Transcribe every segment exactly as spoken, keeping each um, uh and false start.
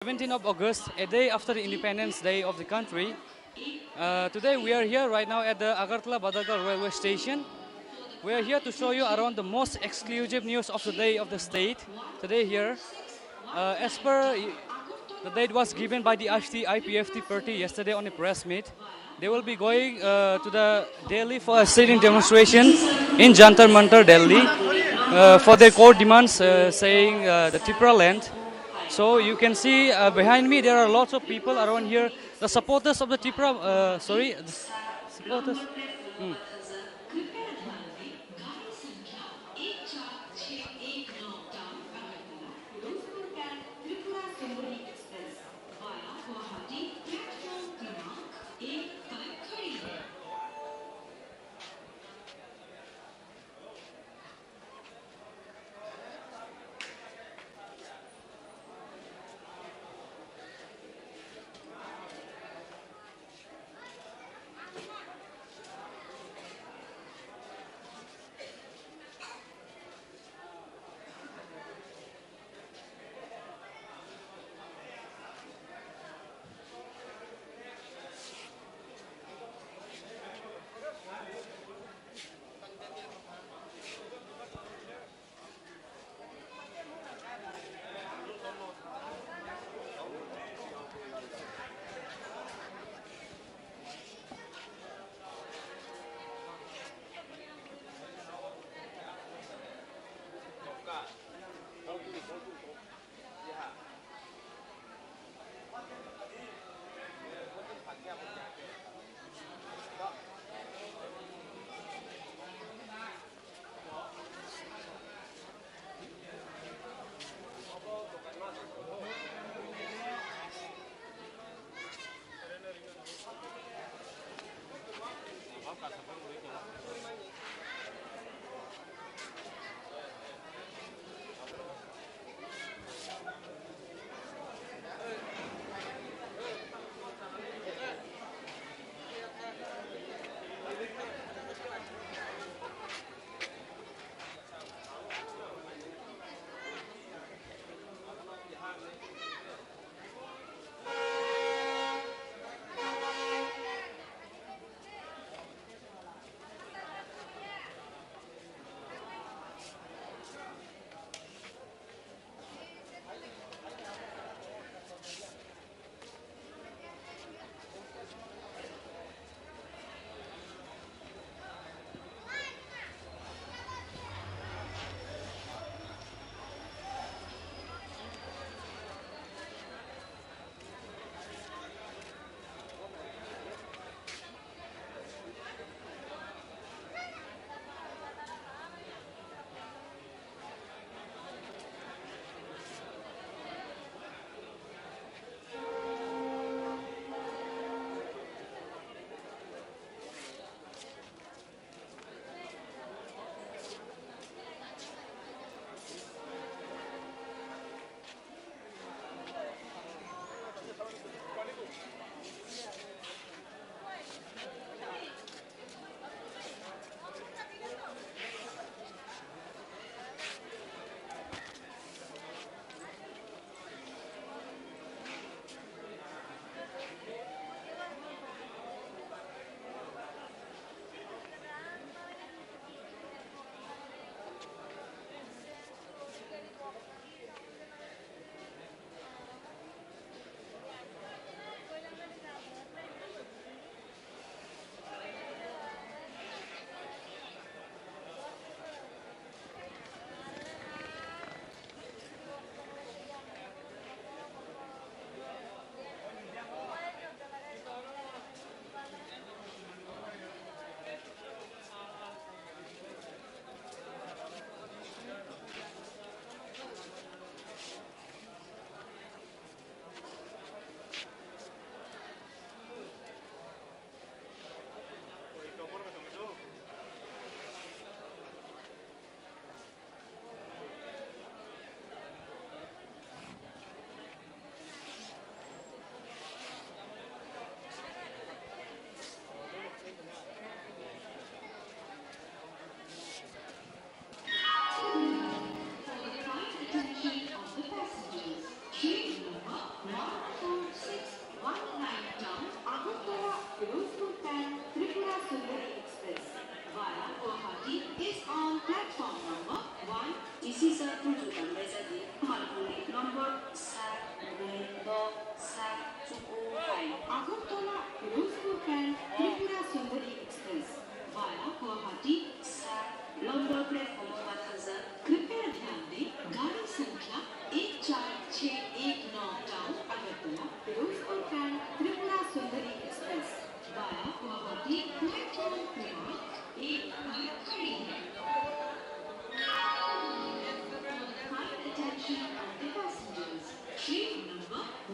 Seventeenth of August, a day after the Independence Day of the country. Uh, today we are here right now at the Agartala Badargarh railway station. We are here to show you around the most exclusive news of the day of the state today here. Uh, as per the date was given by the I F T, I P F T party yesterday on a press meet, they will be going uh, to the Delhi for a sitting demonstration in Jantar Mantar, Delhi, uh, for their core demands, uh, saying uh, the Tipra land. So you can see uh, behind me there are lots of people around here. The supporters of the Tipra, uh, sorry, the s- supporters. Hmm.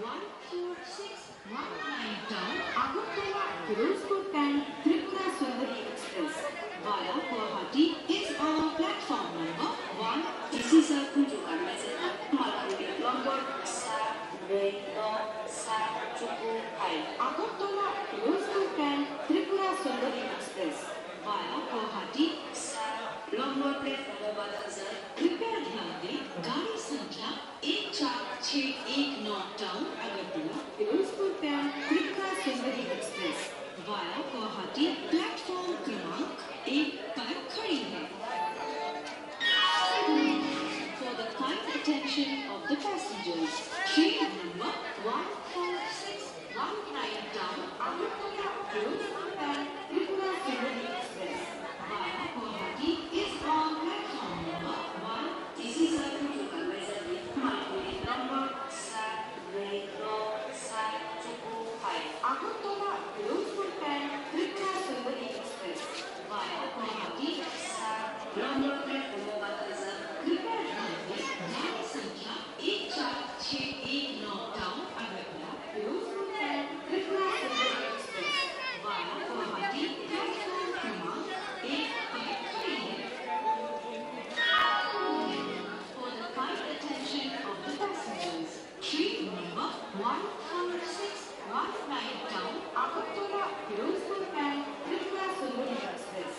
One four six one nine down Agartala Firozpur Bank Tripura Sundari Express via Guwahati is on platform number one. This is a Kunjungar Mezana Malpuri number sa rwi no sa chuku hai Agartala Firozpur Bank Tripura Sundari Express via Guwahati sa number platform number. कृपया ध्यान दें, गाड़ी संख्या एक चार छह एक नौ टाउन अगरतला फिरोजपुर पैंट Tripura Sundari express via Guwahati प्लेटफॉर्म क्रमांक एक पर खड़ी है। For the kind attention of the passengers, train number one four six one nine down Agartala Firozpur Bank Tripura Sundari Express via Guwahati is on platform number one. This is a Kunjungar Mezana Malpuri number sa rwi no sa chuku hai Agartala Firozpur Bank Tripura Sundari Express via Guwahati sa number platform number. कृपया ध्यान दें, गाड़ी संख्या एक चार छह एक नौ टाउन अगरतला फिरोजपुर पैंट Tripura Sundari express via Guwahati प्लेटफॉर्म क्रमांक एक पर खड़ी है। For the kind attention of the passengers, train number one four six one nine down Agartala Firozpur Bank Tripura Sundari Express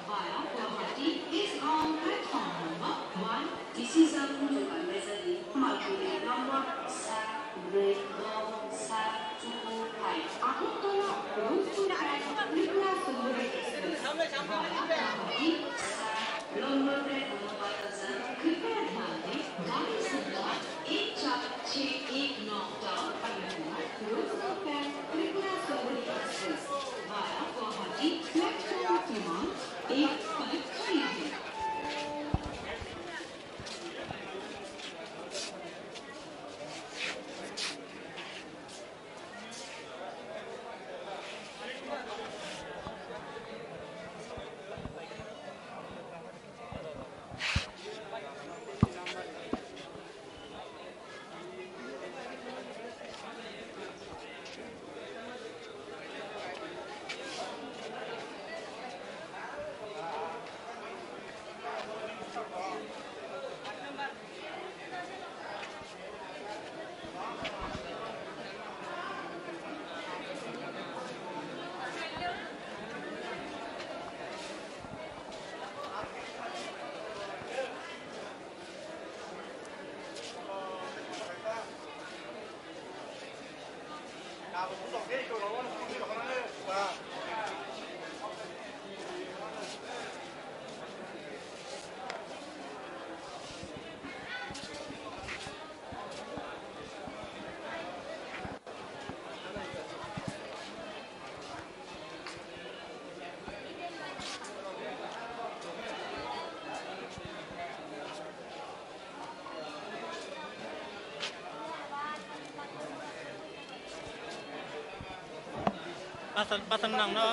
via Guwahati is on platform number one. This is a Kunjungar Mezana Malpuri number sa rwi no sa chuku hai Agartala Firozpur Bank Tripura Sundari Express via Guwahati sa number platform number. कृपया ध्यान दें, गाड़ी संख्या एक चार छह एक नौ टाउन अगरतला फिरोजपुर पैंट Tripura Sundari express via Guwahati प्लेटफॉर्म क्रमांक एक पर खड़ी है। Pasang, pasang nang no.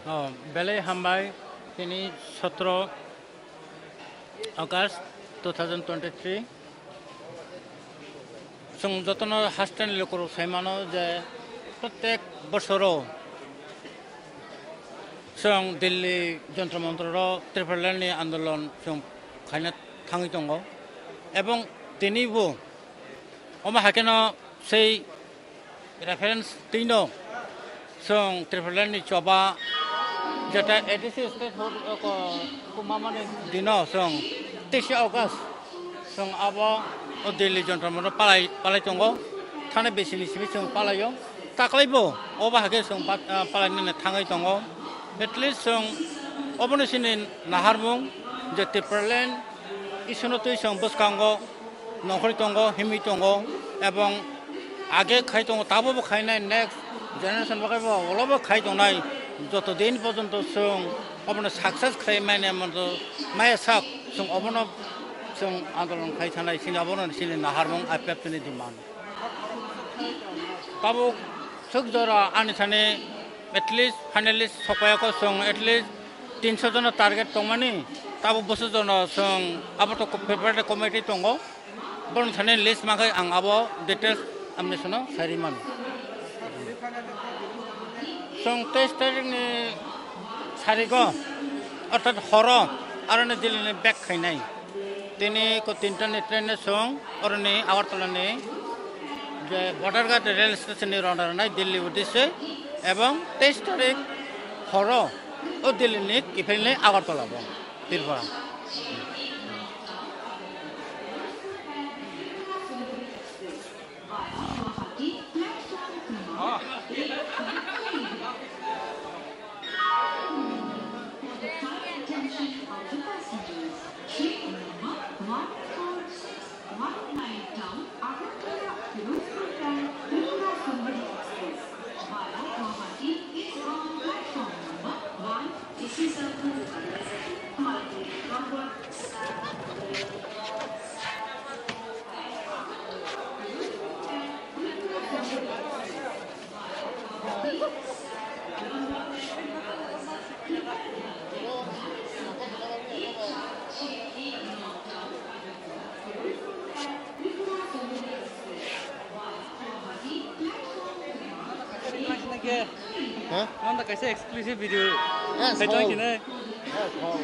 Oh, belai hambai, tini sotro August two thousand twenty-three. Chwng jotono haste ni lukurok sai mano je, prottek bosoro chwng Delhi Jantar Mantar o Tipraland ni andolon chwng khaina thangwi tongo, ebong tini bo omo haikhe no sei reference twi no chwng Tipraland ni choba jeta A D C state hood o ko kumamani dino chwng teis August chwng abo o Delhi Jantar Mantar palai, palai tongo. Thani bisi ni simi chwng palai o. Taklai bo obo haikhe chwng bat-, ah, palai nini thangwi tongo. At least chwng obono chini naharmung je Tipraland Iswrno twi chwng bwskango nongkhorwi tongo, himwi tongo, ebong age khai tongo, tabukbo khainai, next generation bagwi bo ulobo khai tongnai, joto din porjonto chwng obono success khlai manya monto maya sak chwng obono chwng andolon khai thanai, chini obono chini naharmung I P F T ni demand. Tabuk swk jora ani thani at least finally sokpaiya kho chwng at least Tinso jono target tongmani, tabuk bwswk jono chwng abo to preparatory committee tongo, borok thani list makhai ang abo details amni sono sairi mano. Chwng teis tarikni sarigo, orthat horo, aroni Delhi ni back khainai. Tini ko tinta ni train no chwng oroni Agartala ni je Badarghat rail station ni rwna rwnai Delhi uddeshe, ebong teis tarik horo o Delhi ni kiphilni Agartala bo Tripura. Huh? Nanda kaisa exclusive video. Yes, kaitor oh. Kine. Yes, oh.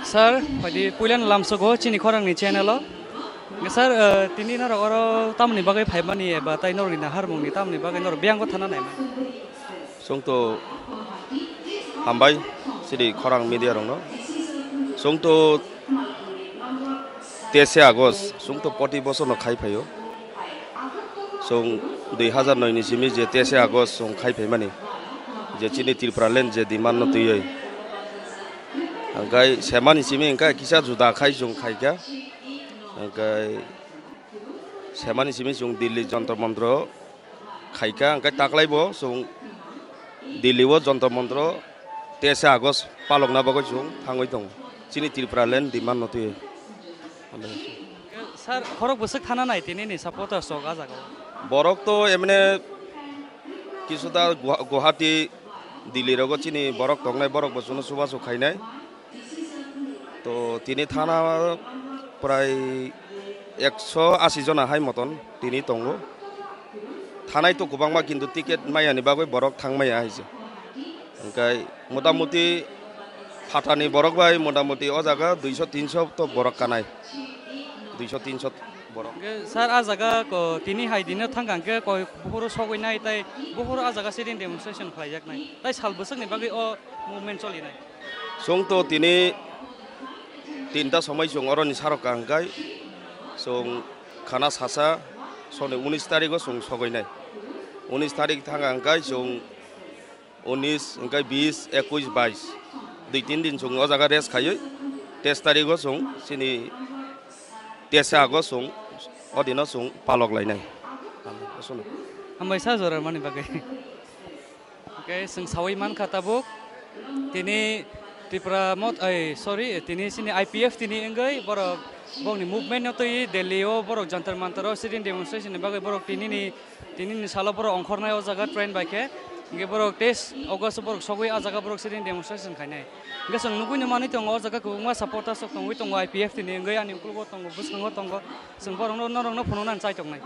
Sir, phaidi puilano lamsogo chini khorangni channel o. Sir, eh, tini norok oro tamoni bagwi phaimani eba tai norokni naharmungni tamoni bagwi norok biyang gotha nai mani? Chwng to hambai chini khorang media rokno. Chwng to teise August, chwng to poti bochorno khai phaio. Chwng dui hazar noi ni simi je teise August chwng khai phaimani, je chini Tripura land je demand no twiwi. Hwnkhe semani simi hwnkhe kisa juda khai chwng khaikha. Hwnkhe semani simi chwng Delhi Jantar Mantar o khaikha, hwnkhe taklaibo chwng Delhi o Jantar Mantar o teise August palokna bagwi chwng thangwi tongo. Chini Tripura land demand no twi. Sir, khorok bwswk thana nai tini ni supporters rok a jaga o? Borok to emne kisuda Guwa-, Guwahati, Delhi rogo chini borok tongnai, borok bo chwngno chubachu khainai. To tini thana prai ekso asi jona hai moton tini tongo. Thanai to kwbangma, kintu ticket maya ni bagwi borok thang maya hai se. Hwnkhe motamuti phatani borok bai motamuti o jaga duiso tinso to borok kanai. Duiso tinso borok. Hwnkhe sir, a jaga ko tini hai dino thang kha hwnkhe koi buphuru sogwi nai tai buphuru a jaga sitting demonstration khlai jak nai. Tai sal bwswk ni bagwi o movement choli nai. Chwng to tini tinta somoi chwng oroni sarok ka hwnkhe chwng khana sasa soni unis tarikgo chwng sogwi nai. Unis tarik thang kha hwnkhe chwng unis, hwnkhe bis, ekuis, bais. Dui tin din chwng o jaga rest khaiwi teis tarigo chwng chini tesa go chwng o dino chwng palok lainai. Hambai sa jora mani bagwi. Hwnkhe chwng sawi mankha tabuk tini Tripura mot-, ai, sorry, tini chini I P F tini wngwi borok bokni movement no twi Delhi o borok Jantar Mantar o sitting demonstration ni bagwi borok tini ni Tini ni salo borok ongkhornai o jaga train bai khe, hingke borok teis August borok sogwi a jaga borok sitting demonstration khainai. Hingke chwng nugui no manwi tongo o jaga kwbangma supporters rok tongwi tongo I P F T ni wngwi ani ukologo tongo, bwskango tongo, chwng borokno norokno phunuknani chai tongnai.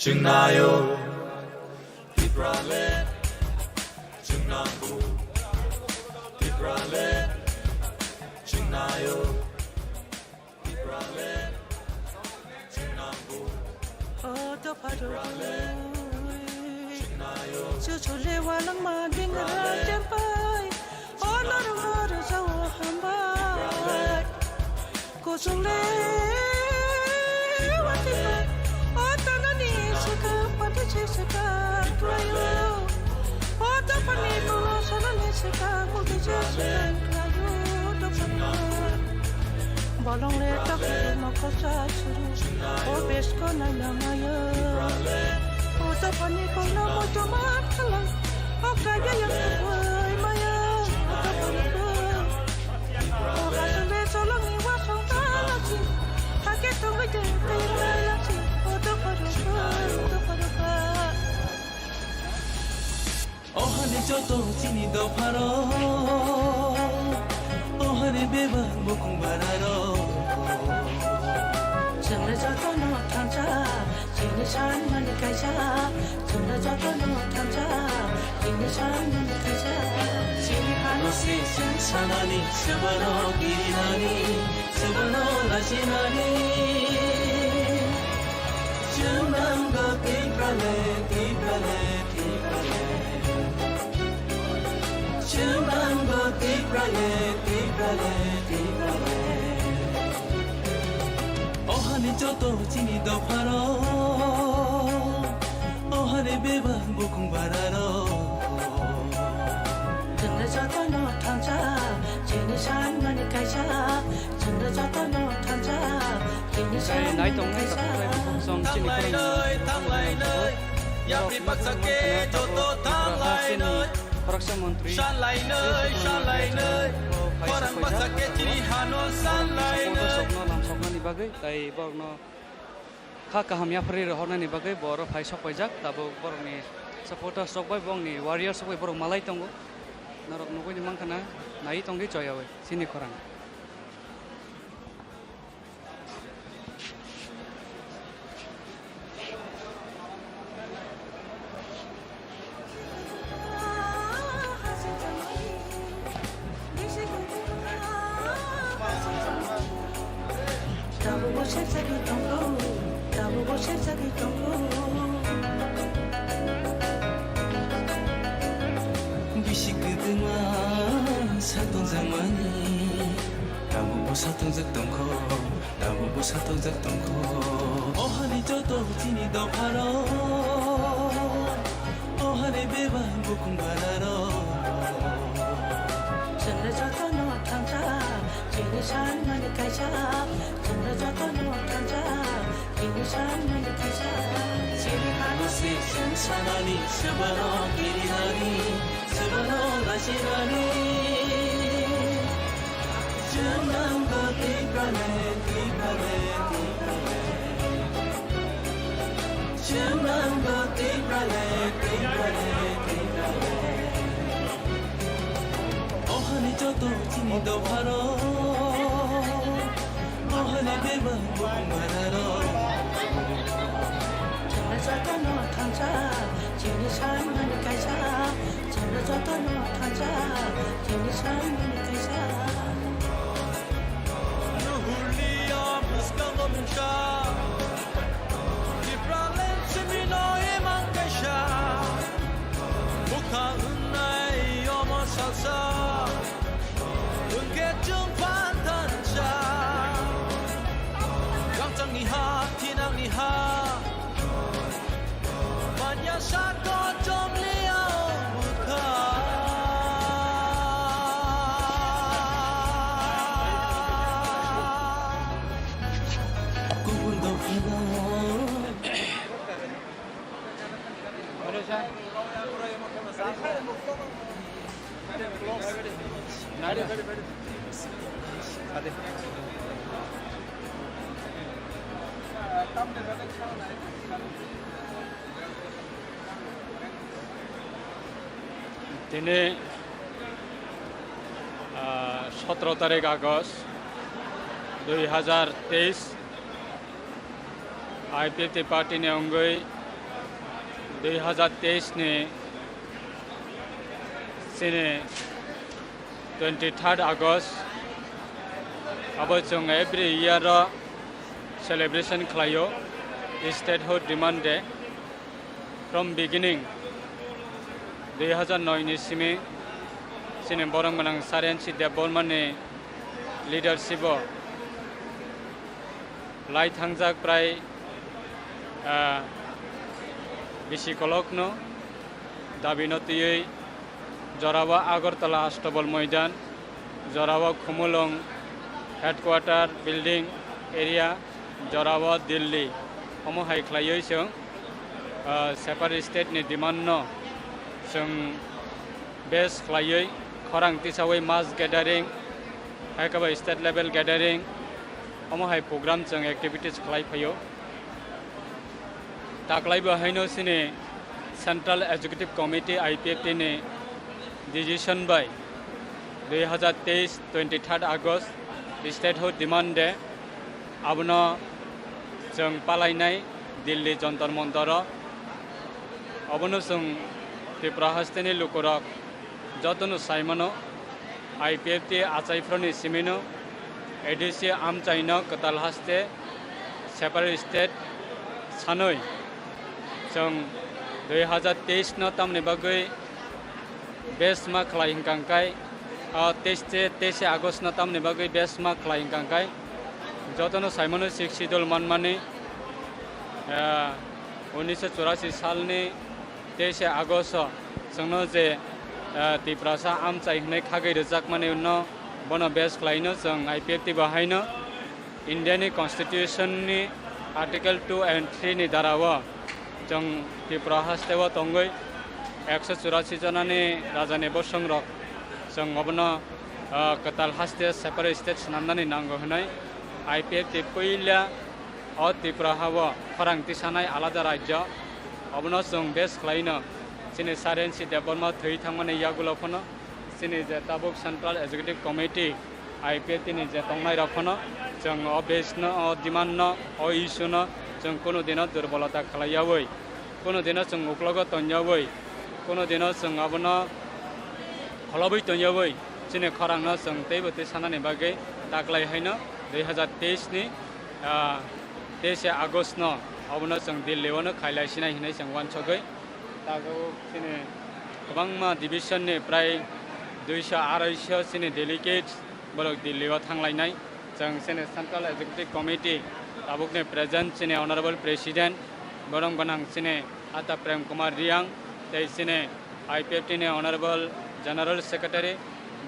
Chwng naio Tipraland, chwng nango Tipraland, chwng naio Tipraland, chwng nango. O dopha rok, chuchule walangma dingra jempai, o norok no rwjao hambai. Kuchungle watino, o tanani swkang pati se swkang khlaio. O dophani kolo sanani swkang mugi se swkang khlaio dophani. Bolong le tokle mokol sa suru, o besko naina maya. O dophani kolo moto mat khala, o kaya yang kubai maya, o dophani kolo. O hasung le solong ni wasong talachi, hake tongoi de tei talachi, o dophani kolo, o dophani kolo. Ohani joto chini dopharo, ohani bebak bukung bararo. Chwngno jotono thansa, chini sanmani kaisa. Chwngno jotono thansa, chini sanmani kaisa. Chini hano se chwng sanani, swbano kirinani, swbano lachinani. Chwng nango Tipraland, Tipraland, Tipraland. Chwng nango Tipraland, Tipraland, Tipraland. Ohani joto chini dopharo, Chwngno jotono thansa, chini sanmani kaisa. Chwngno jotono thansa, chini sanmani kaisa. Tei naitongnai takhuk bai bukhuk song chini khorang. Yapri baksa khe joto thanglai noi. Khoroksa montri. Sanlai noi, sanlai noi. Khorang baksa khe chini hano sanlai noi. Sokno lamsoknani bagwi tei borokno kha kaham yapharwi rohornani bagwi bo oro phai sok paijak. Tabuk borokni supporters rok bai, bongni warriors rok bai borok malai tongo. Norok nugwi mankha na, naiwi tongdi choyawi chini khorang. Tabukbo serjagwi tongo, tabukbo serjagwi tongo. Bisi kwbangma satung jakmani, tabukbo satung jak tongkho. Tabukbo satokjak tongkho. O hani joto chini dopharok, o hani bebak bukung bararok. Chwngno jotono thansa, chini sanmani kaisa. Chwngno jotono thansa, chini sanmani kaisa. Chini hano se chwng sanani, sebano kirinani, sebano lachirani. Chwng nanggo Tiprale, Tiprale, Tiprale. Chwng nanggo Tiprale, Tiprale, Tiprale. O hani joto chini dopharok, o hani bebak bukung bararok. Chwngno jotono thansa, chini sanmani kaisa. Chwngno jotono thansa, chini sanmani kaisa. Nuhurliya bwskango mungsa, Tipraland simino imang kaisa. Bwkha hwnnai omo salsa, hwnkhe chwng phan thansa. Rangchakni ha, thinangni ha, Manya sako chomliya bwkha. Kubun dophano. Tini, ah, sotro tarik August dui hazar teis, I P F T party ni wngwi dui hazar teis ni chini twenty third August abo chwng every year o celebration khlaio, Statehood Demand Day. From beginning, dui hazar noi ni simi chini borok gwnang Sir N C Debbarma ni leadership o lai thangjak prai, ah, bisi kolokno dabi no twiwi jorao Agartala Astabal Moidan, jorao Khumulwng Headquarter Building area, jorao Delhi, omo hai khlaiwi chwng, ah, separate state ni demand no chwng base khlaiwi khorang tisawi mass gathering, hai khe bai state level gathering, omo hai program chwng activities khlai phaio. Taklai bo haino chini Central Executive Committee I P F T ni decision bai dui hazar teis twenty third August Statehood Demand Day abono chwng palainai Delhi Jantar Mantar o. Abono chwng Tripura hasteni lukurok jotono saimano, I P F T achaiphroni simino A D C amchaino kwtal haste separate state sanwi chwng dui hazar teis no tamni bagwi base ma khlai hwnkha khe, ah, teis, teis August no tamni bagwi base ma khlai hwnkha khe jotono saimano Sixth Schedule manmani, ah, unnish chorasi salni Teisa August o chwngno je, ah, Tiprasa amchai hwnwi khagwi rwjakmani no bono base khlaino chwng I P F T bo haino India ni Constitution ni Article two and three ni dara o chwng Tripura haste o tongwi ekso churasi jona ni raja ni bosong rok chwng obono, ah, kwtal haste separate state swnamnani nango hwnwi I P F T puila o Tripura ha o khorang tisanai alada rajyo, obono chwng base khlaino chini Saren C Debbarma thwi thangmani yagulo phano chini je tabuk Central Executive Committee I P F T ni je tongnai rok phano chwng o base no, o demand no, o issue no chwng kunu dino durbolota khlai yaui, kunu dino chwng uklogo ton yaui, kunu dino chwng abono kholobwi ton yaui chini khorang no chwng teibo tei sanani bagwi taklai haino dui hazar teis ni, ah, teis August no obono chwng Delhi o no khailai sinai hinwi chwng uansugwi tago chini kwbangma division ni prai duiso araiso chini delegates borok Delhi o thanglainai. Chwng chini Central Executive Committee tabukni present chini Honorable President, borok gwnang chini Ata Prem Kumar Riang, tei chini I P F T ni Honorable General Secretary,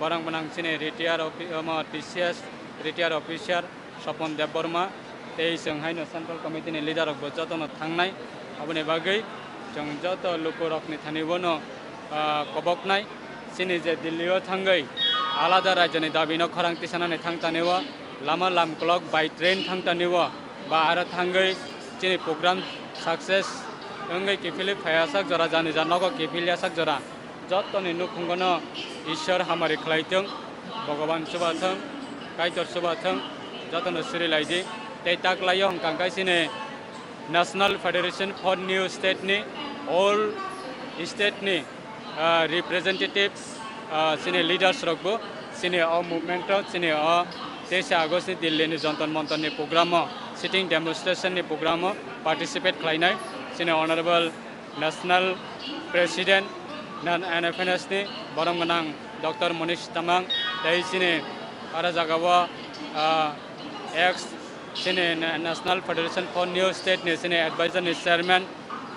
borok gwnang chini retired offi-, omo T C S retired officer, Sopon Debbarma tei chwng haino Central Committee ni leader rok bo jotono thangnai. Aboni bagwi chwng joto luku rokni thani bono, ah, koboknai. Chini je Delhi o thangwi alada rajyoni dabi no khorang tisanani thang tani o, lama lamkolok by train thang tani o, ba aro thangwi chini program success wngwi kiphilwi phaiya sak jora, jani ja nogo kiphilya sak jora. Jottoni nukhungo no Ishwar hamari khlai thung, Bhogoban chuba thung, Kaitor chuba thung, jotono suri lai di. Tei taklaio hwnkha khe chini National Federation for New State ni all state ni, ah, representative, ah, chini leaders rok bo chini o movement o, chini o teisa August ni Delhi ni Jantar Mantar ni program o, sitting demonstration ni program o participate khlainai chini Honorable National President, N F N S ni borom gwnang Doctor Monish Tamang, tei chini aro jaga o, ah, ex chini Na-, National Federation for New State ni chini advisor ni chairman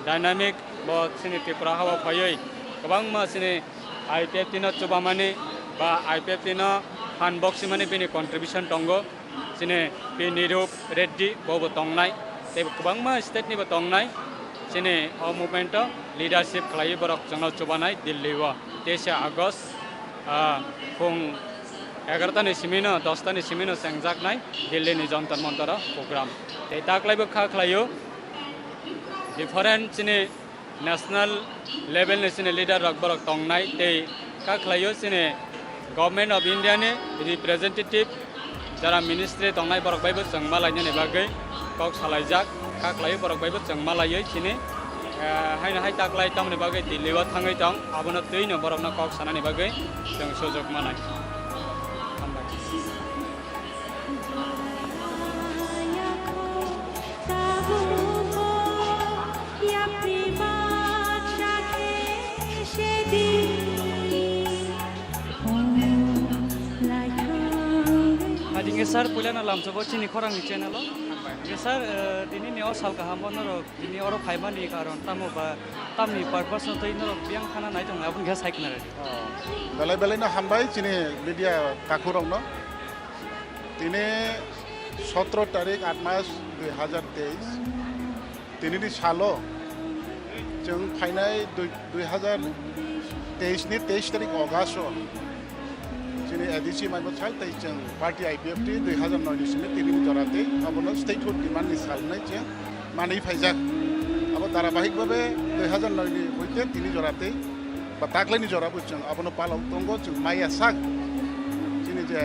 Dynamic bo chini Tripura ha o phaiwi kwbangma chini I P F T no chubamani ba I P F T no phan boksimani bini contribution tongo. Chini P Nirup Reddy bo bo tongnai, tei kwbangma state ni bo tongnai. Chini o movement o leadership khlaiwi borok chwngno chubanai Delhi o teisa August, ah, phung egarota ni simi no, dosta ni simi no chengjaknai Delhi ni Jantar Mantar o program. Tei taklai bo kha khlaio different chini national level ni chini leader rok borok tongnai tei kha khlaio chini Government of India ni representative jara ministry tongnai borok bai bo chwng malainani bagwi kok salaijak, kha khlaio borok bai bo chwng malaiwi chini, eh, haino hai taklai tamoni bagwi Delhi o thangwi tong, abono twi no borok no kok sanani bagwi chwng sujok manai. Hambai. Adinge sir, puilano lamsogo chini khorangni channel o. Nge sir, eh, tini ni o sal kaham o norok tini oro phaimani karon tamo ba tamni purpose no tei norok biyang khana nai tong aboni khe sai khna rw di. Oh, belai belai no hambai chini media takhuk rok no. Tini sotro tarik aat mas dui hazar teis. Tini ni salo chwng phainai dui, dui hazar teis ni teis tarik August o chini A D C mai bwthai tei chwng party I P F T dui hazar noi ni simi tini ni jora tei abono statehood demand ni sal hwnwi chwng manwi phaijak. Abo dharabahik bhabe dui hazar noi ni hoite tini jora tei ba taklaini jora bo chwng abono palok tongo, chwng maya sak chini je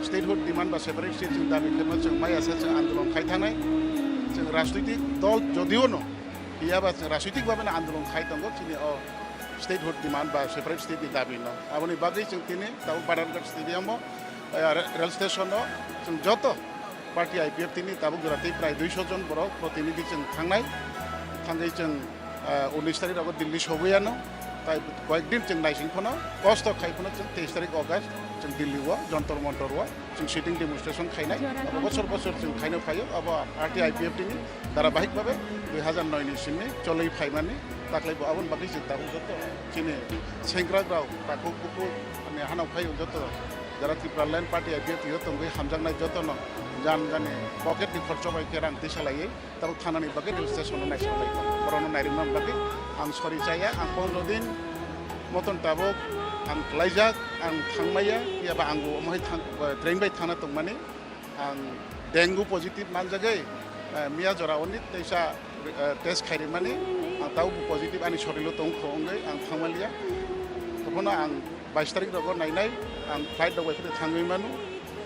statehood demand ba separate state chwng dabi khaima chwng maya sak chwng andolon khai thangnai. Chwng rajnoitik dol jodio no phiya ba chwng rajnoitik bhabe no andolon khai tongo chini o statehood demand ba separate state ni dabi no. Aboni bagwi chwng tini tabuk Badharghat stadium o, eh, re-, rail station o chwng joto party I P F T ni tabuk jora tei prai duiso jon borok protinidhi chwng thangnai. Thangwi chwng, ah, unis tarik rogo Delhi sogwi ano. Koyekdin chwng naising phano, kosto khai phano chwng teis tarik August chwng Delhi o Jantar Mantar o chwng sitting demonstration khainai. Abo bosor bosor chwng khaina phaio, abo party I P F T ni dharabahik bhabe dui hazar noi ni simi cholwi phaimani, taklai bo aboni bagwi chwng tabuk joto chini sengkrak rok takhuk bukhuk ani hanao phaio joto jara Tripura Land Party I P F T o tongwi hamjaknai jotono jan jani pocket ni khorcho bai khe rang tisa laiwi tabuk thanani bagwi rail station o naisok lai tongo. Borokno nairimna bagwi ang sori chaya, ang pondro din moton tabuk ang klaijak, ang thangmaya, phiya ba ang bo omo hai thang, train bai thangna tongmani. Ang dengue positive manjagwi, eh, miya jora oni teisa, eh, test khairimani, ang tabuk bo positive ani sorilo tongkho wngwi ang thangmaliya. Tongphano ang bais tarik rogo nainai, ang flight rok bai phano thangwi mano.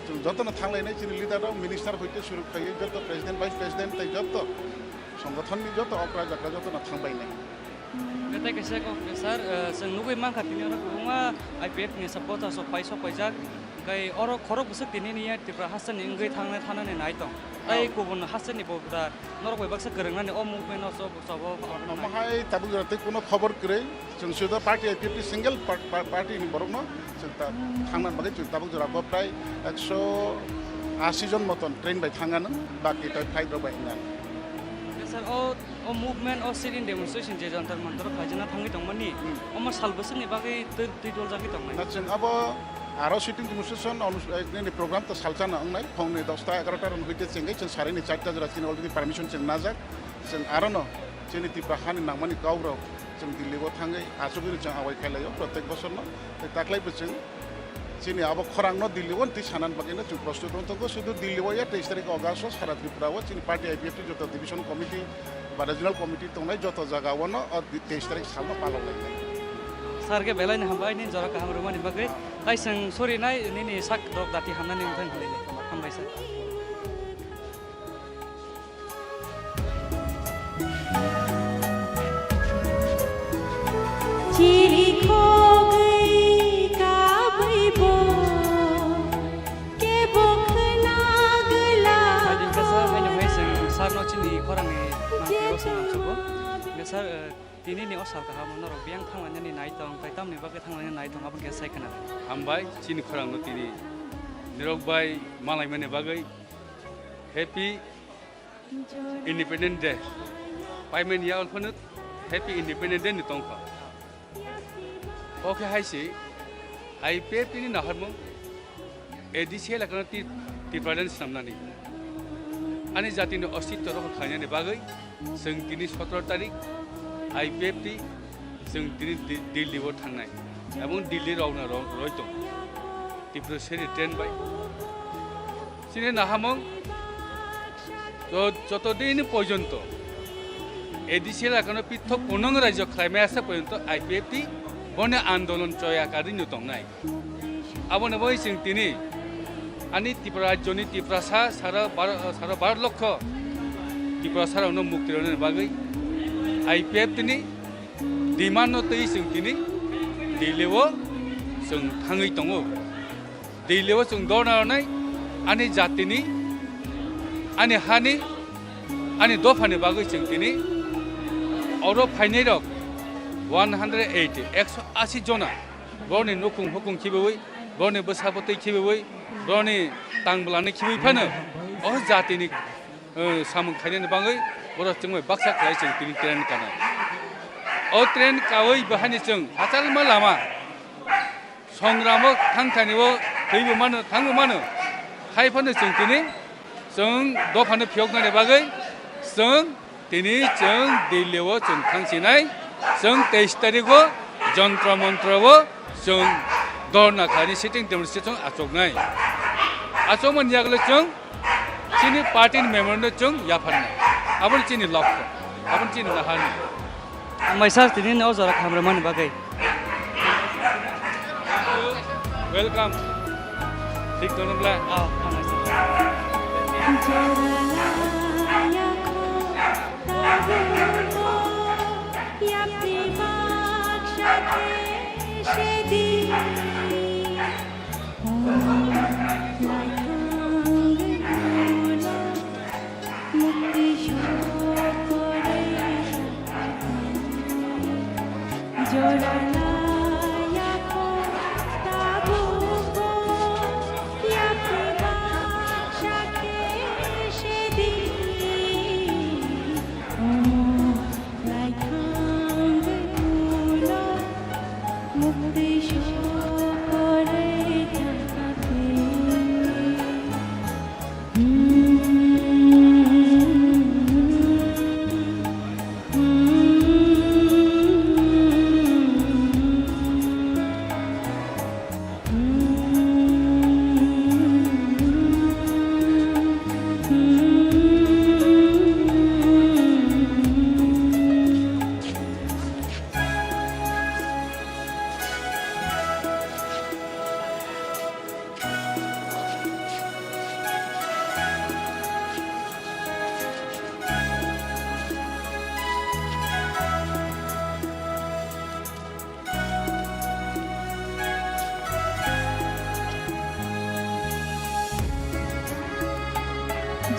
Chwng jotono thanglainai, chini leader rok, minister hoite suru khaiwi joto president, vice president tei joto songothon ni joto okra jakra jotono thangbainai. Tei kaisa kok, sir, eh, chwng nugwi mankha tini oro kwbangma I P F ni supporters rok pai sok paijak. Tei oro khorok bwswk tini niya Tripura hasteni wngwi thangnai thanani nai tong. Tei kubun hasteni bo da norok bai baksa kwrwngnani o movement o chobo chobo. Omo hai tabuk jora tei kuno khobor kwrwi. Chwng suda party I P F T single par-, par-, party ni borokno chwng ta-, thangna bagwi chwng tabuk jora bo prai ekso asi jon moton train bai thangano, baki tai flight rok bai wngnano. Sir, o, o movement, o sit-in demonstration je Jantar Mantar o khaijana thangwi tongmani, hmm, omo sal bwswkni bagwi twi, twi doljagwi tongmani. Na chwng abo aro sitting demonstration onus-, eh, nini program to salchana wngnai, phongni dosta egarota rok hoite chengwi chwng sarini charta jora chini already permission chwng najak. Chwng arono chini Tipra hani nangmani kok rok chwng Delhi o thangwi achugwi chwng awai khailaio protek bosorno. Tei taklai bo chwng chini abo khorangno Delhi o twi sanani bagwino chwng prostut wng tongo. Sudu Delhi o ya teis tarik August o sara Tripura o chini party I P F T joto division committee ba regional committee tongnai joto jaga o no o di-, teis tarik salno palok lainai. Sir khe belai ni hambai nini jora kaham rwmani bagwi. Tai chwng sorinai nini sak rok dati hamnani wngthang hinwi. Hambai sir. Chirikhogwi kabwi bo kebo khna gwla. Adin kasa haino hai chwng sir no chini khorang ni mangpili o swnam sugo. Sir, eh, tini ni o sal kaham norok biyang thanglainani nai tong, tai tamni bagwi thanglainani nai tong, aboni khe sai khna. Hambai chini khorang no tini nirok bai malaimani bagwi happy Independent Day. Paimani ya phano Happy Independent Day ni tongkha. Oke hai se, I P F T ni naharmung A D C elakano ti-, Tipraland swnamnani. Ani jatini ostitto rohor khlainani bagwi chwng tini sotoro tarik I P F T chwng tini Di-, Delhi o thangnai. Ebong Delhi rokno ro-, roi tong. Tripura seri train bai. Chini nahamung jo-, joto dini porjonto A D C elakano pithok kunung rajyo khlaimaya sak porjonto I P F T boni andolon choya karino tongnai. Aboni bagwi chwng tini ani Tripura rajyoni Tiprasa sara Bhar-, sara Bharat lokho Tiprasa rokno mukti rwnani bagwi I P F T ni demand no twi chwng tini Delhi o chwng thangwi tongo. Delhi o chwng dhorna rwnai ani jatini, ani hani, ani dophani bagwi chwng tini oro phainai rok one hundred eighty, ekso asi jona borni nukhung hukung khibiwi, borni bwsa bwtwi khibiwi, borni tang bwlani khibiwi phano o jatini, eh, samung khainani bagwi borok chwngbai baksa khlai chwng tini train kanai. O train kawi bahani chwng hachalma lama songramo thangthani o thwibo mano, thangbo mano. Hai phano chwng tini chwng dophano phiyoknani bagwi chwng tini chwng Delhi o chwng thangsinai, chwng teis tarik o Jantar Mantar o chwng dhorna khlaini sitting demonstration achuknai. Achukmani yagulo chwng chini party ni member no chwng yapharnai. Aboni chini lokho, aboni chini naharni. Hambai sir, tini no jora khamrwmani bagwi. Welcome. Thik tongo bla? Oh, hambai sir. Jora laiya kho tabukbo yapri baksa khe sedi. Omo lai thangwi ulo muktwi sokorwi thangkha khe.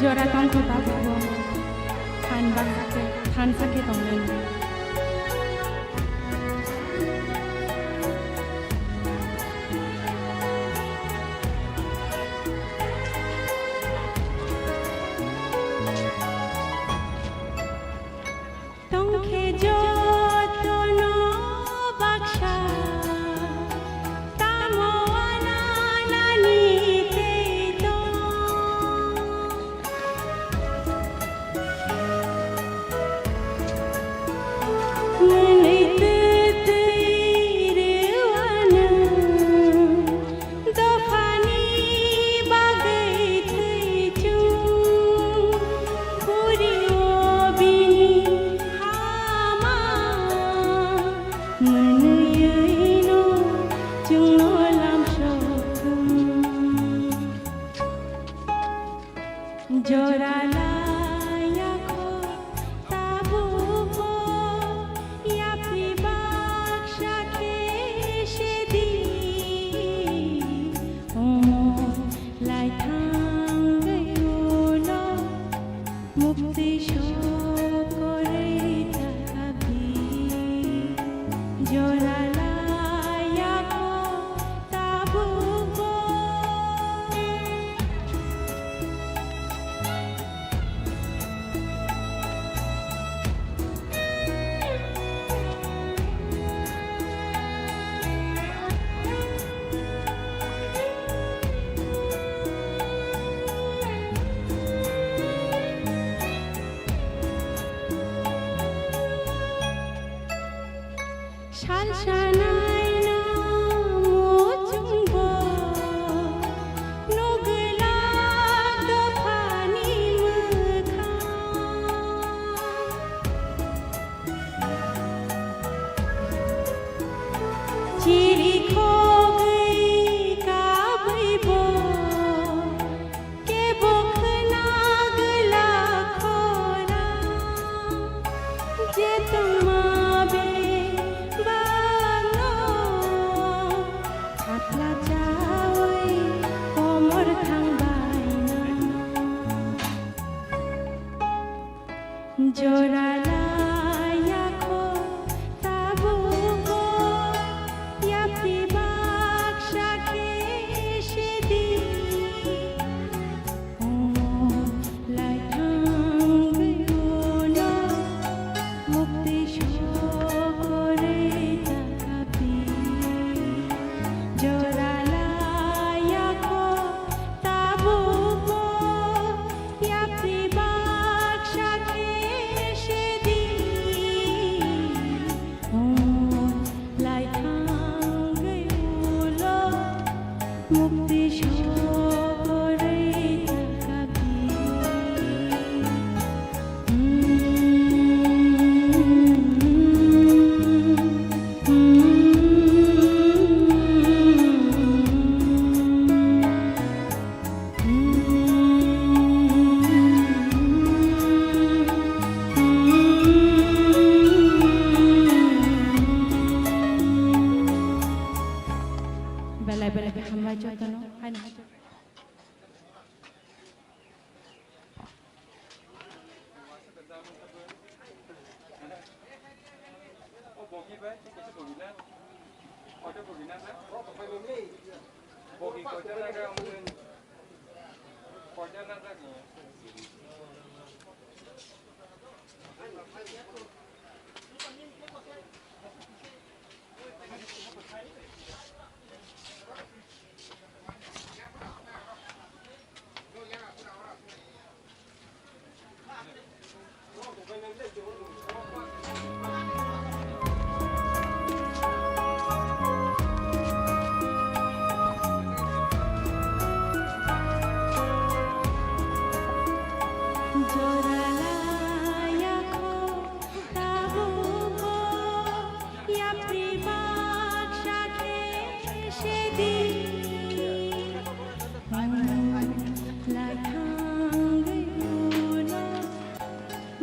Jora tongkha tabukbo, phan baksa khe, phan sakhe tonglainai. Tongkhe jotono baksa, tamo ananani tei tong. Mwnwi twtwi rwano dophani bagwi thwi chwng. Puri o bini hama mwnwi no chwngno lamsok thung. Jora laiya kho tabukbo yapri baksa khe sedi. Omo lai thangwi ulo muktwi sokorwi thangkha khe. Jora laiya kho tabukbo. Sal sanaino muchungbo nugwlak dophani mwkhang. Chiri khogwi kabwibo kebo khna gwlak khorang, je tongma bebakno thapla chaui komor thangbaino. Jora laiya kho tabukbo yapri ba Jorala yakho tabukbo yapri baksa khe sedi. Lai thangwi ulo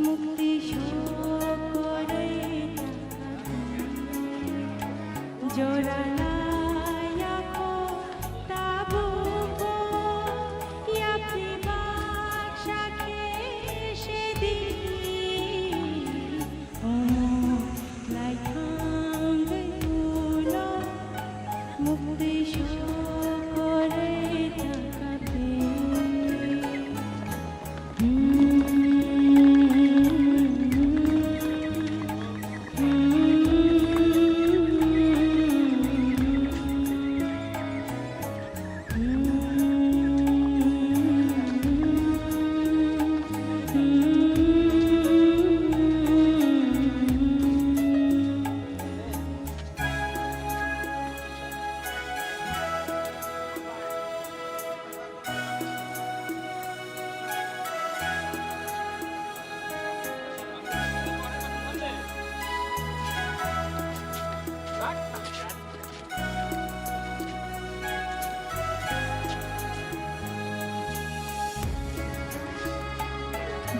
mukti sokorwi takhuk. Jorala yakho tabukbo yapri baksa khe sedi. Omo lai thangwi ulo mukti sokorwi takhuk.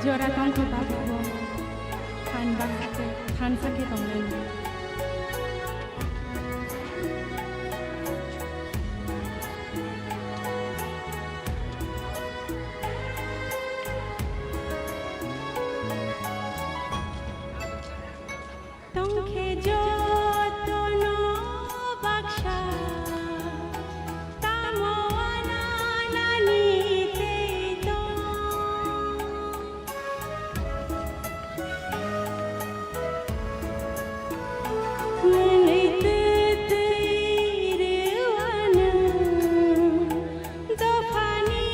Jora tongkha tabukbo phan baksa khe, phan sa khe tongnani. Tongkhe jotono baksa, tamo ananani tei tong. Mwnwi twtwi rwano dophani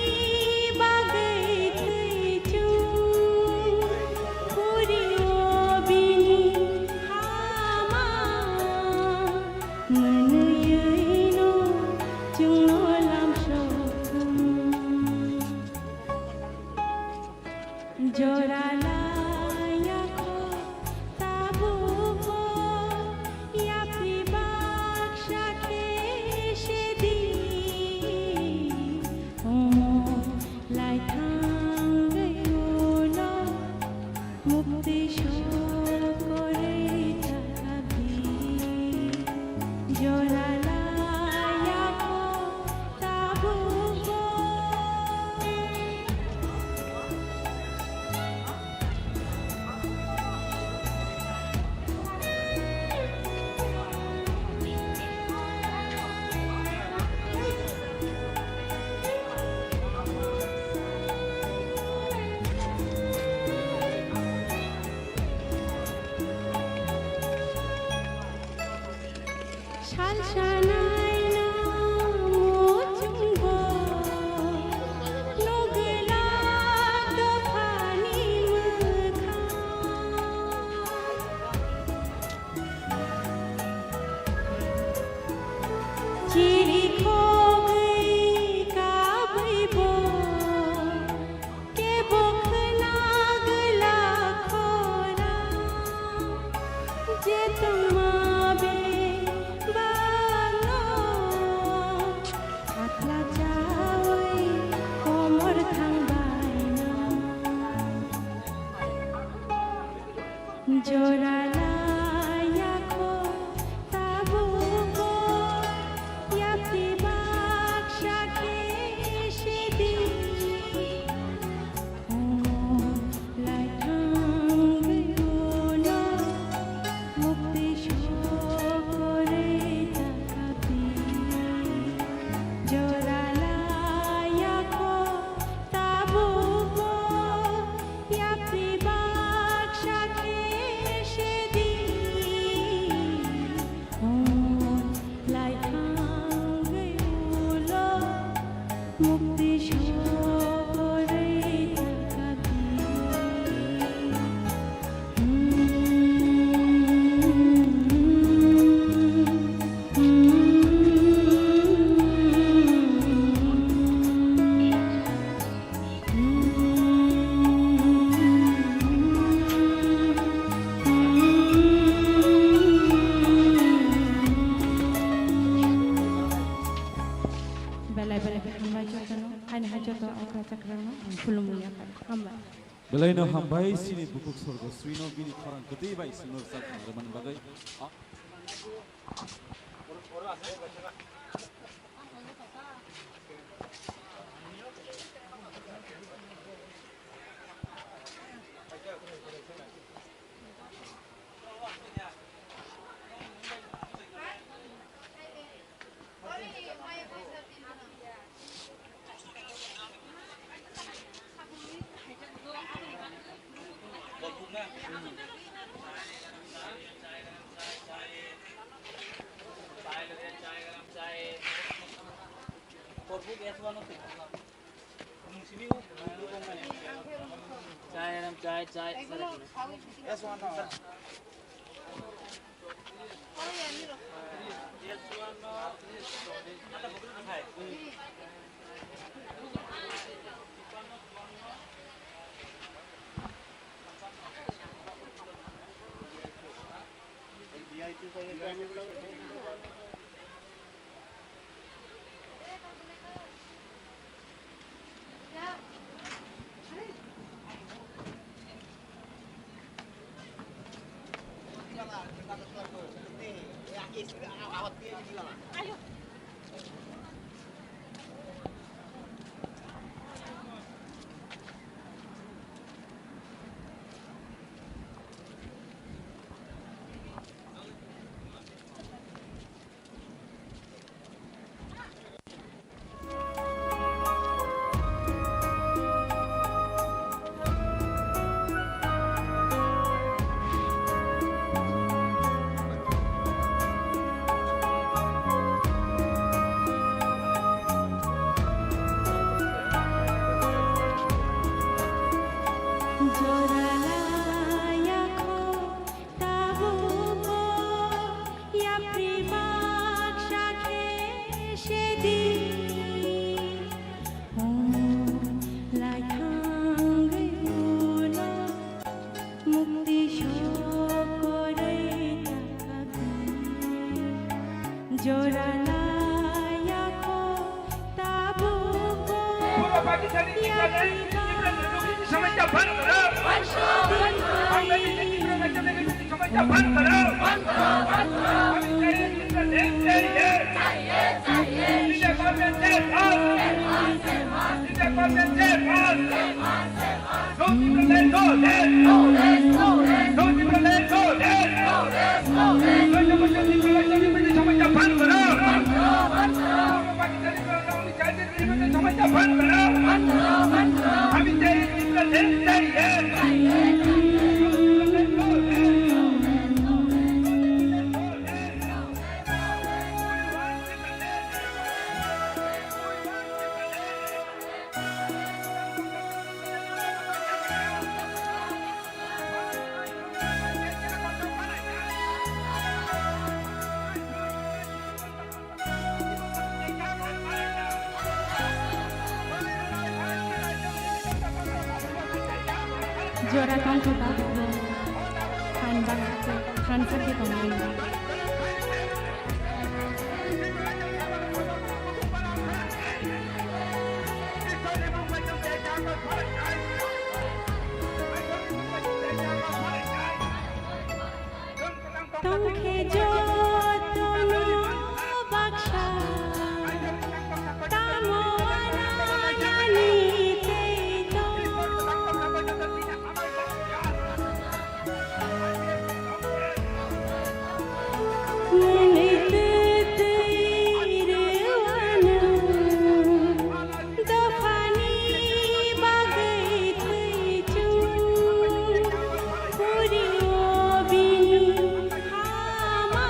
bagwi thwi chwng. Puri o bini hama mwnwi no chwngno lamsok thung. Jorala yakho tabukbo yapri baksa khe sedi. Omo lai thangwi ulo mukti sokorwi takhuk. Jorala yakho tabukbo. Salsa naina muchungbo nugwlak dophani mwkhang. Chiri khogwi kabwibo kebo khna gwlak khorang, je tongma bebakno athla chawi komor thangbaino. Jorala yakho tabukbo yapri baksa khe sedi. Omo lai thangwi ulo mukti Belai no hambai chini bukhuk Sorgosrino bini khorang kwtwi bai chwngno rwchap khna rwmani bagwi. Chai, ram, chai, chai. Jora laya kho tabukbo yapri baksa khe sedi. Lai thangwi ulo mukti sokorwi takha khe. Jora laya kho tabukbo Puro Pakistani yapri baksa khe sedi. Puro Pakistani Somajya bandh karo. Bangladeshi Tigray Rajya Somajya bandh karo. Ami chahiye, Tigray Rajya chahiye. Tigray government zindabad. Tigray government zindabad. No Tipraland, no death. No Tipraland, no death. Somajya bandh karo. Jora tongkha tabukbo phan baksa khe, phan sa khe tongwi. Tongkhe jotono baksa, tamo ananani tei tong. Mungwi twtwi rwano dophani bagwi thwi chwng. Puri o bini hama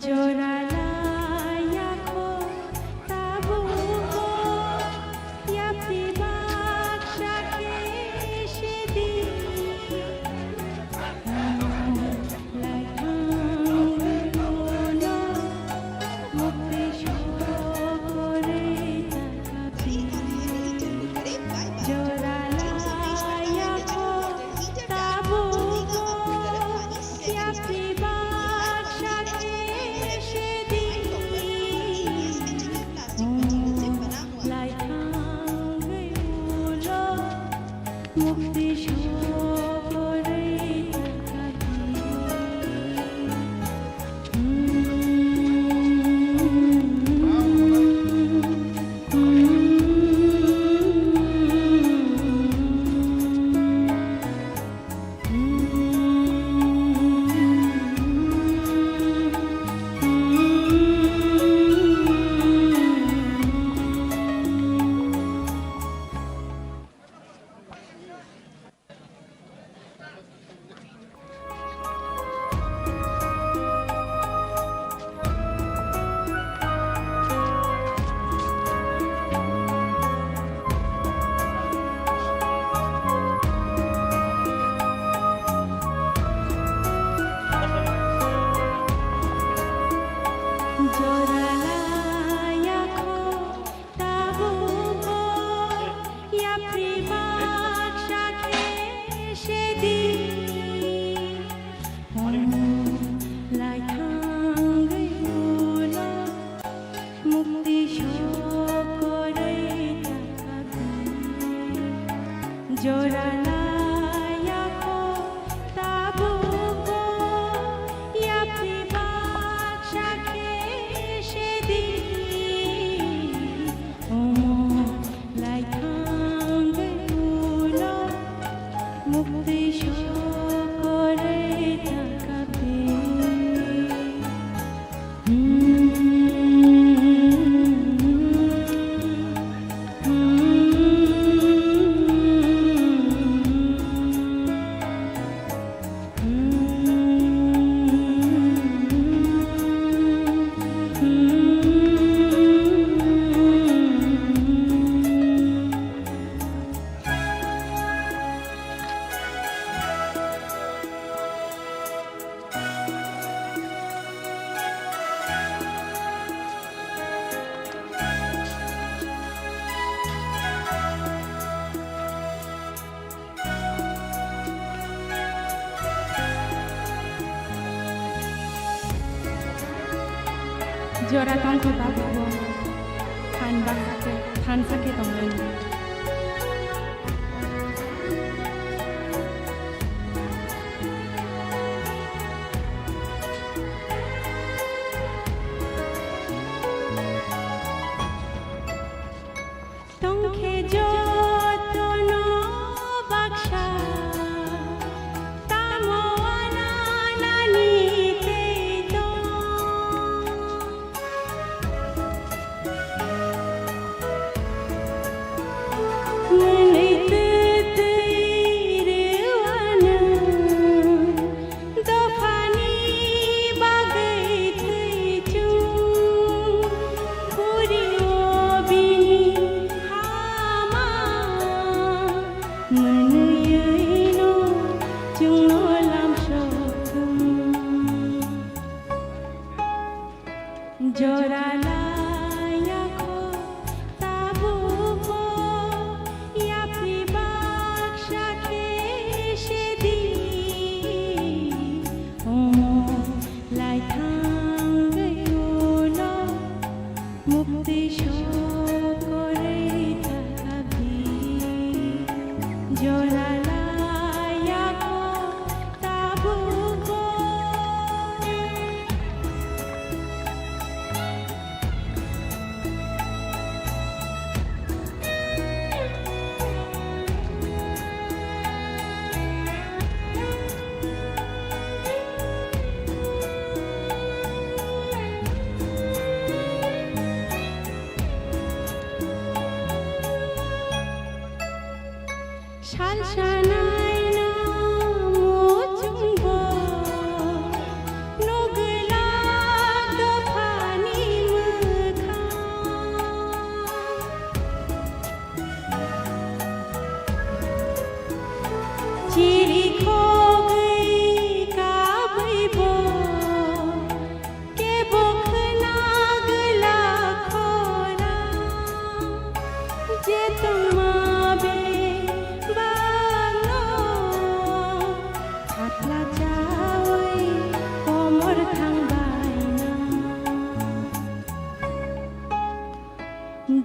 Jora laiya kho tabuk bo, yapri baksa khe se di. Lai thangwi ulo mukti sokorwi chakha phi. Jora laiya kho tabuk bo, yapri baksa khe se di. Lai thangwi ulo mukti sokorwi chakha phi. Jora laiya kho tabuk bo, yapri baksa khe se di. Lai thangwi ulo mukti sokorwi chakha phi. Jora laiya kho tabuk bo, yapri baksa khe se di. Omo lai thangwi ulo mukti sokorwi chakha phi. Jora tongkha tabukbo, phan baksa khe, phan sa khe tongnani. Tongkhe jotono baksa, tamo ana nani tei tong. Mwnwi twtwi rwano. Dophani bagwi thwi chwng, khuri o bini hama, mwnwi no chwngno lam sokthwng. Jora laiya kho tabukbo, yapri baksa khe se di. Omo lai thangwi ulo mukti sokor.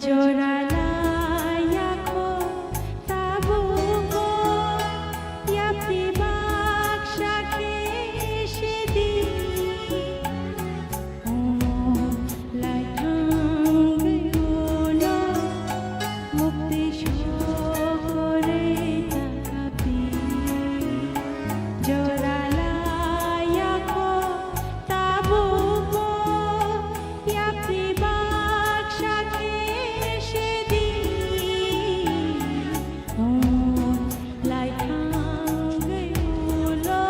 Jora laiya kho tabukbo yapri baksa khe sidi. Omo lai thangwi ulo mukti sokorwi takapdi. Jora laiya kho tabukbo yapri baksa khe sidi. Lai thangwi ulo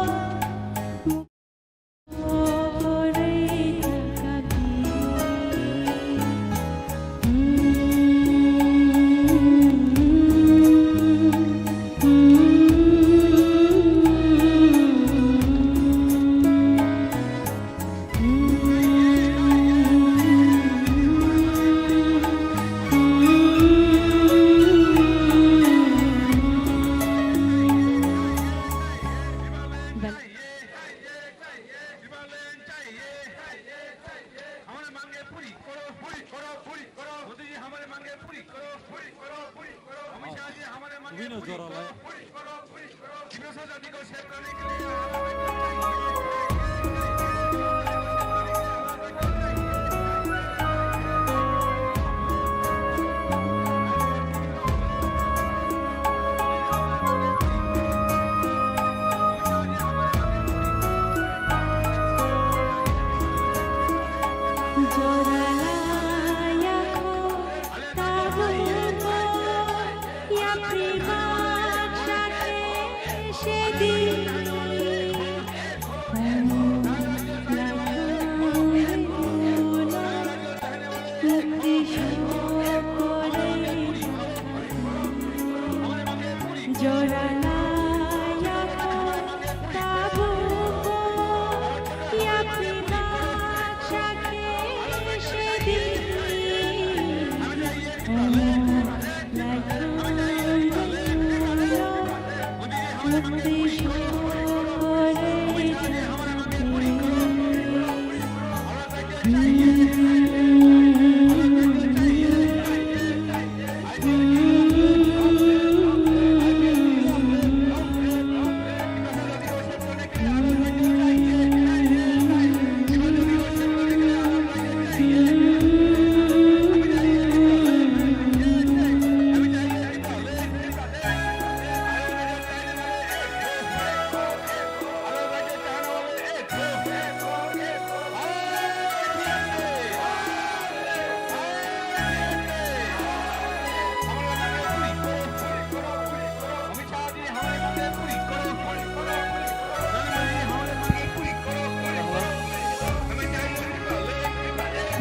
Bini jora lai.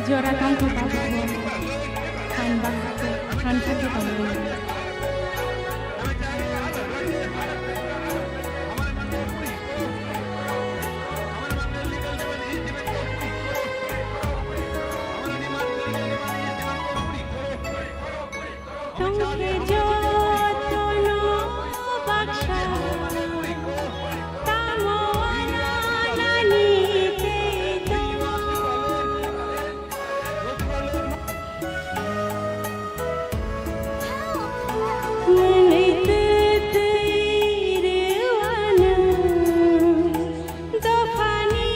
Jora tongkha tabukbo phan bangkha khe phan thangwi tongwi. Tongkhe jotono baksa, tamo ananani tei tong. Mwnwi twtwi rwano. Dophani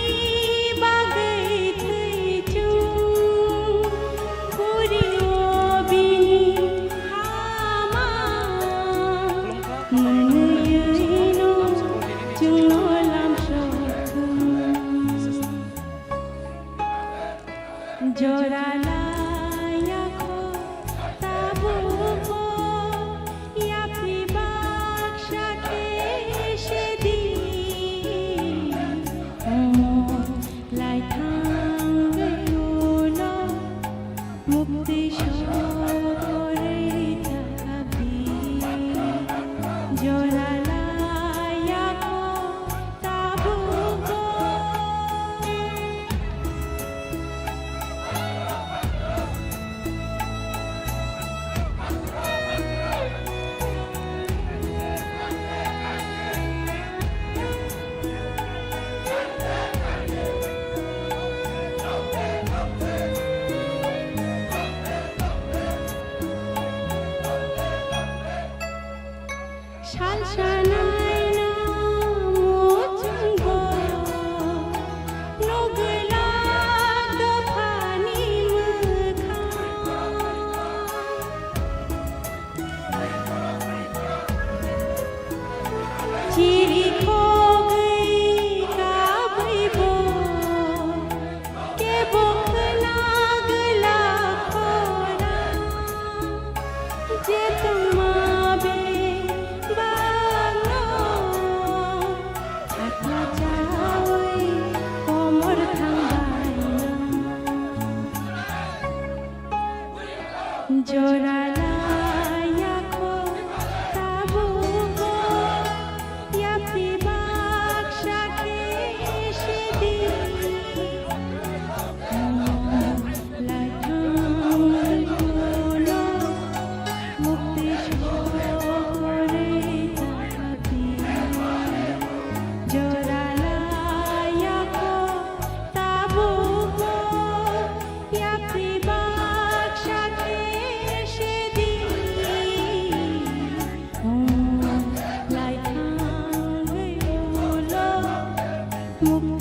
bagwi thwi chwng, phurio bini hama, mwnwino chwngno lamsok thung. Jora laiya kho tabukbo yapri baksa khe sedi. Omo lai thangwi ulo mukti sokorwi takabdi. Jora laiya kho tabukbo. Jora laiya kho tabukbo, yapri baksa khe sidi. Laithang ulo mukti sokore tapati. Jora laiya kho tabukbo, yapri baksa khe sidi. Laithang ulo mukti